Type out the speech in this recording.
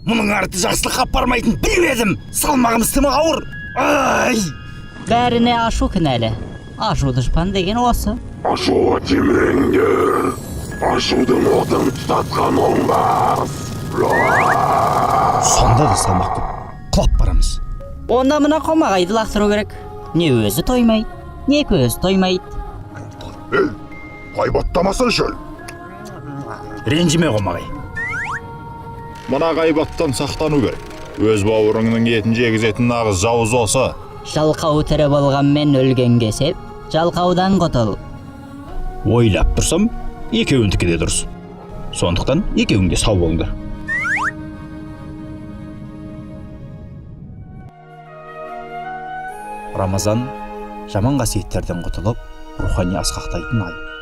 Мұның арты жақсылыққа апармайтынын біліп едім. Салмағымыз тым ауыр. Ай! Бәріне ашу кінәлі. Ашу дұшпан деген осы. Ашуға тимеңдер. Ашудың отын тұтатқан оңбас. Сонда да салмақ көп. Құлап барамыз. Онда мына қомағайды лақтыру керек. Не өзі тоймайды, не көзі тоймайды. Ей, ғайбаттамасаңшы. Ренжіме, қомағай. Мына ғайбаттан сақтану керек. Өз бауырыңның етін жегізетін нағыз жауыз осы. Жалқау тірі болғанмен өлгенге сеп, жалқаудан құтыл. Ойлап тұрсам, екеуінікі де дұрыс. Сондықтан екеуің де сау болыңдар. Рамазан жаман қасиеттерден құтылып, рухани асқақтайтын ай.